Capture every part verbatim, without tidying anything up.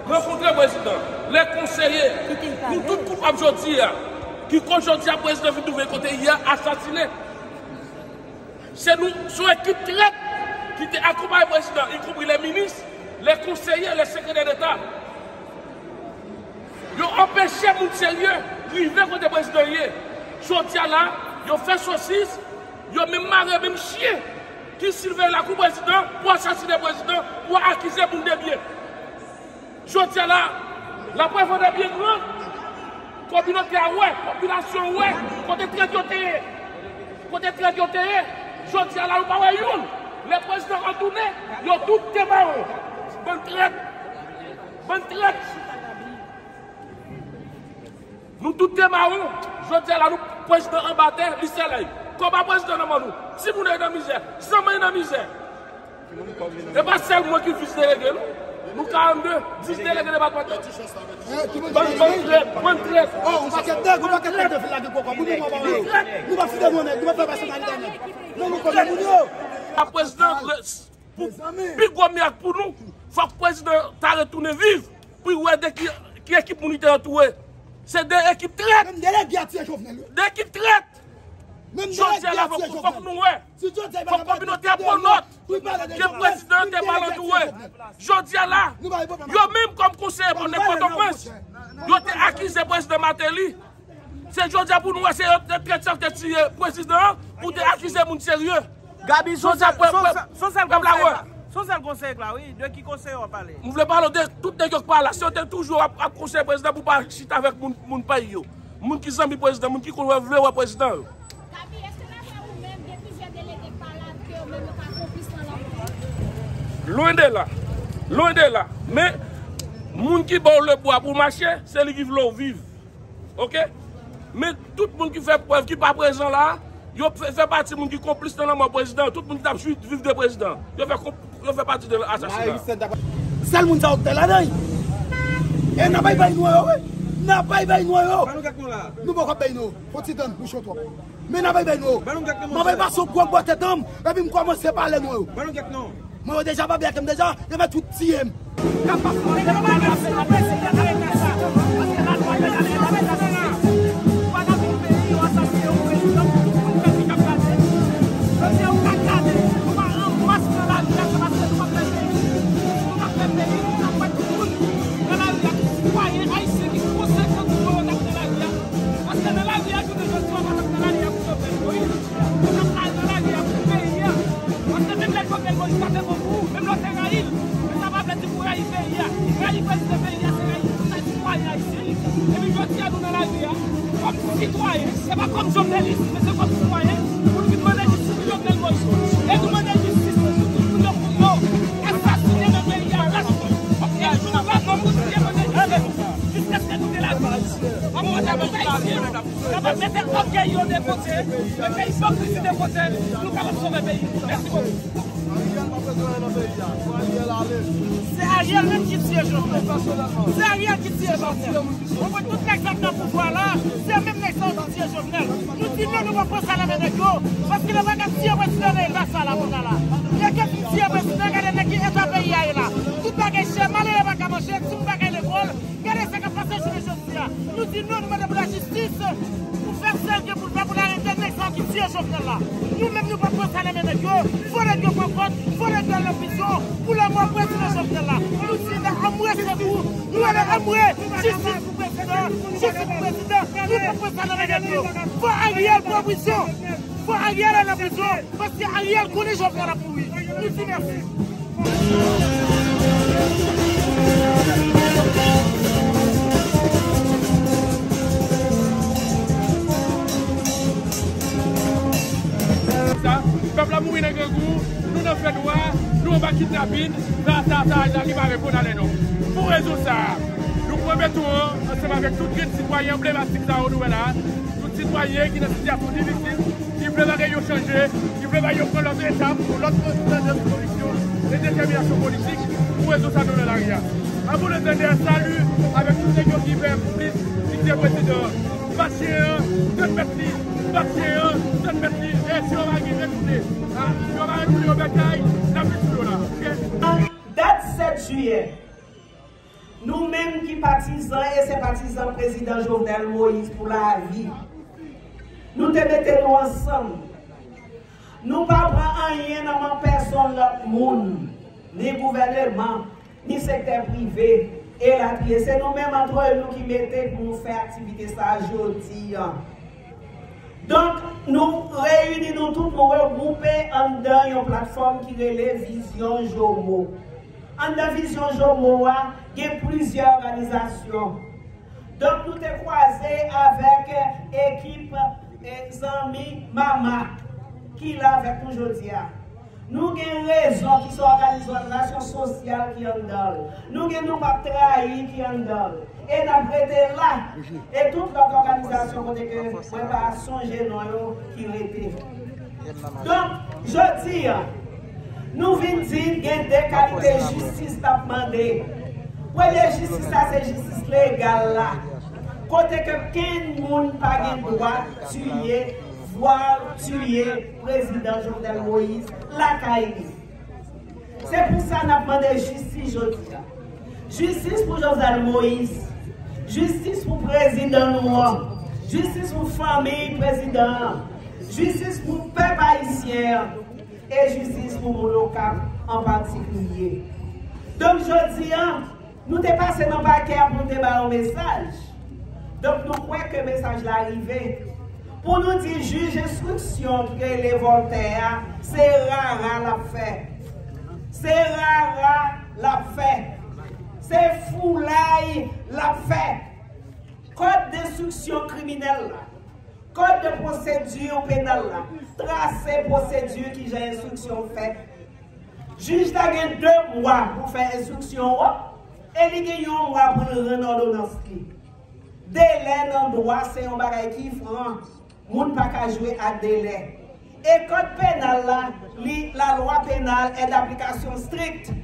Rankontre prezidan, lè konseye, nou tout koupab jodi a, ki koz jodi a prezidan vin twouve kote yè asasinen. Se nou, se yon ekip trèt ki te akonpaye prezidan, ikonpri lè minis, lè konseye, lè sekretè deta. Yo anpeche moun serye rive kote prezidan ye. Jodi a la, yo fè sosis, yo menm mare menm chyen ki siveye lakou prezidan pou asasinen prezidan, pou akize moun de byen. Jodi a la, laprè vande byen gran, kominote a wè, popilasyon wè, kote trèt yo te ye. Kote trèt yo te ye. Jodi a la, nou pa wè youn. Lè prezidan an tounen, yo tout te mawon. Bann trèt. Bann trèt. Nou tout te mawon. Jodi a la, nou prezidan anba tè, li sèlèy. Kòb a prezidan nan men nou. Timoun yo nan mizè. Zanmi yo nan mizè. E pa sèl mwen ki vis delege, non. Nou karannde, dis delege depatmantal. Bann, bann trèt, bann trèt. Oh, yon pakèt nèg, yon pakèt nèg de fil lage koko. Moun yo pa wè yo. Nou pa fide moun nèg, nou pa fè pèsonalite nèg. Non, nou konnen moun yo. A prezidan, pou pi gwo mirak pou nou, fòk prezidan ta retounen viv pou l wè de ki, ki ekip moun li te antoure. Se de ekip trèt. Menm delege a tiye Jovenel, wi. De ekip trèt. Jodi a la, fòk, fòk nou wè. Fòk kominote a pran nòt ke prezidan an te mal antoure. Jodi a la, yo menm kòm konseye pou Pòtoprens, yo te akize prezidan Martelly. Se jodi a pou nou wè se yo te trèt sa te tiye prezidan an pou te akize moun serye. Gaby, se yon sèl konsèy k la, wi. De ki konsèy w ap pale? M vle pale de tout nèg yo k pa la. Si yo te toujou ap, ap konseye prezidan pou pa chita avèk moun, moun peyi yo. Moun ki zanmi prezidan, moun ki konn wè, vle wè prezidan yo. Gaby, èske daprè ou menm, gen plizyè delege k pa la, ke yo menm yo ka konplis nan lanmò? Lwen de la. Lwen de la. Men, moun ki ba w lebwa pou w mache, se li ki vle w viv. Oke? Men tout moun ki fè prèv, ki pa prezan la, yo fè, fè pati moun ki konplis nan lanmò prezidan. Tout moun ki t ap suiv de prezidan. Yo fè konp-, yo fè pati de asasina. Sèl moun sa yo k te ladan. E n a bay bay nou yo, wi. N a bay bay nou yo. Ba nou kèk non la. Nou poko bay non. Fò ti tann, nou cho twòp. Men n a bay bay nou yo. Ba nou kèk non. M a bay pase yon gwo bò tèt an m, epi m kòmanse pale nou yo. Ba nou kèk non. Mwen yo deja pa byen ak m deja, yo mèt tout tiye m. Paske nan lari a jounen jodi a, w pa t ap nan lari a pou Jovenel Moïse. Ou t ap al nan lari a pou peyi a. Paske menm lè Jovenel Moïse pa te bon pou ou, menm lè w te rayi l, men sa pa vle di pou w rayi peyi a. Rayi prezidan peyi a, se rayi tout sitwayen ayisyen. Epi jodi a, nou nan lari a, kòm sitwayen, se pa kòm jovenelis, men se kòm sitwayen, pou nou vin mande jistis pou Jovenel Moïse. E nou mande jistis pou tout moun yo, pou yo asasinen nan peyi a, lachman. Paske nou pa nan moun ki mande jistis, jiskaske nou gen lavi. N ap mande pou ayisyen. Kapab mete ògèy yo de kote, mete ipokrizi de kote, pou nou kapab sove peyi nou. Mèsi bokou. Ariel pa bezwen anyen nan peyi a. Fò Ariel ale. Se Ariel menm ki tiye Jovenel. Se Ariel ki tiye Jovenel. Ou konprann, tout nèg sa k nan pouvwa la, se menm nèg sa yo ki tiye Jovenel. Nou di non, nou pran pran sa nan men nèg yo. Paske nou pa ka tiye prezidan nan eta sa la kounye a la. Nèg yo fin tiye prezidan, gade nan ki eta peyi a ye la. Tout bagay chè, malere pa ka manje, timoun pa ka al lekòl. Gade sa k ap pase jounen jodi a. Nou di non, nou mande pou lajistis, pou fè sa l gen pou l fè, pou l arete nèg sa yo ki tiye Jovenel la. Nou menm, nou p ap pran sa nan men nèg yo. Fò nèg yo pran kòd, fò nèg yo al nan prizon pou lanmò prezidan Jovenel la. Nou di anmwe sekou, nou rele anmwe, jistis pou prezidan, jistis pou prezidan. Nou p ap pran sa nan men nèg yo. Fò Ariel pran prizon. Fò Ariel al nan prizon. Paske Ariel konnen Jovenel ap mouri. Nou di mèsi. Sa, pèp la mouri nan grangou, nou nan fènwa, nou anba kidnapin, sa, sa, sa, sa ki pa reponn a lè nòm. Pou rezon sa a, nou pran beton an, ansanm avèk tout grenn sitwayen anblematik sa yo nou wè la a, tout sitwayen ki nan sitiyasyon difisil, ki vle bagay yo chanje, ki vle bagay yo pran lòt etap, yon lòt tandans, konviksyon e detèminasyon politik. Pou rezon sa a nou nan lari a. Apre nou tande salu avèk tout nèg yo ki fè konplis, ki tiye prezidan an. Bat chen an, tann mèt li, bat chen an, tann mèt li. E si yo pa gen retounen, a, si yo pa retounen yo bèkay, n ap vin sou yo la, oke? Dat sèt jiyè, Nou menm ki patizan e senpatizan prezidan Jovenel Moïse pou lavi, nou te mete nou ansanm. Nou pa pran anyen nan men pèsonn lòt moun, ni gouvèneman, ni sektè prive, elatriye. Se nou menm antre nou ki mete pou nou fè aktivite sa a jodi a. Donk, nou reyini nou tout, nou regwoupe anndan yon platfòm ki rele Vizyon Jomo. Anndan Vizyon Jomo a, gen plizyè òganizasyon. Donk, nou te kwaze avèk ekip, eh, zanmi Mama ki la avèk nou jodi a. Nou gen Rezon ki se òganizasyon sosyal ki anndan l. Nou gen Nou P ap Trayi ki anndan l. E n ap rete la. E tout lòt òganizasyon kote ke mwen pa sonje non yo ki rete. Donk, jodi a, nou vin di gen de kalite jistis n ap mande. Premye jistis la se jistis legal la. Kote ke kenn moun pa gen dwa tiye, vwa tiye prezidan Jovenel Moïse lakay li. Se pou sa n ap mande jistis jodi a. Jistis pou Jovenel Moïse. Jistis pou prezidan nou an. Jistis pou fanmi prezidan an. Jistis pou pèp ayisyen an. E jistis pou moun Okap an patikilye. Donk, jodi a, nou te pase nan pakè a pou nou te ba yon mesaj. Donk, nou kwè ke mesaj la rive. Pou nou di jij enstriksyon ki rele Voltaire a, se rara l ap fè. Se rara l ap fè. Se foulay l ap fè. Kòd enstriksyon kriminèl la, kòd de pwosedi penal la, trase pwosedi kijan enstriksyon fèt. Jij la gen de mwa pou fè enstriksyon an, e li gen yon mwa pou l rann òdonans li. Delè nan dwa se yon bagay ki fran. Moun pa ka jwe ak delè. E kòd penal la, li, lalwa penal est d'application stricte.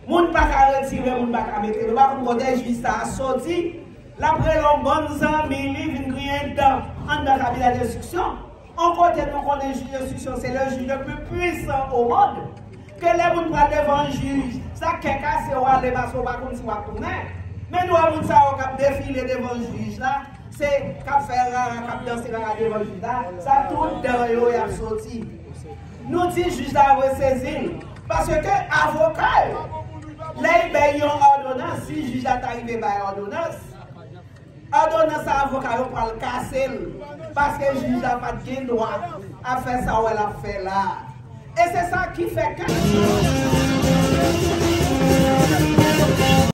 Moun pa ka retire, moun pa ka mete. Nou pa konn kote jij sa a soti. L ap rele yon bann zanmi li vin griyen dan anndan kabinè denstriksyon. On kote nou konnen jij enstriksyon se le juge le plus puissant au monde. Ke lè moun pral devan jij, sa kè kase w ale paske w pa konn si w ap tounen. Men nou wè moun sa yo k ap defile devan jij la, se k ap fè rara, k ap danse rara devan jij la, sa tout dan yo y ap soti. Nou di jij la resezi l, paske avoka yo, lè y bay yon òdonans, si jij la ta rive bay òdonans, òdonans sa avoka yo pral kase l, paske jij la pa t gen dwa ap fè sa w wè l ap fè la a. E se sa ki fè ke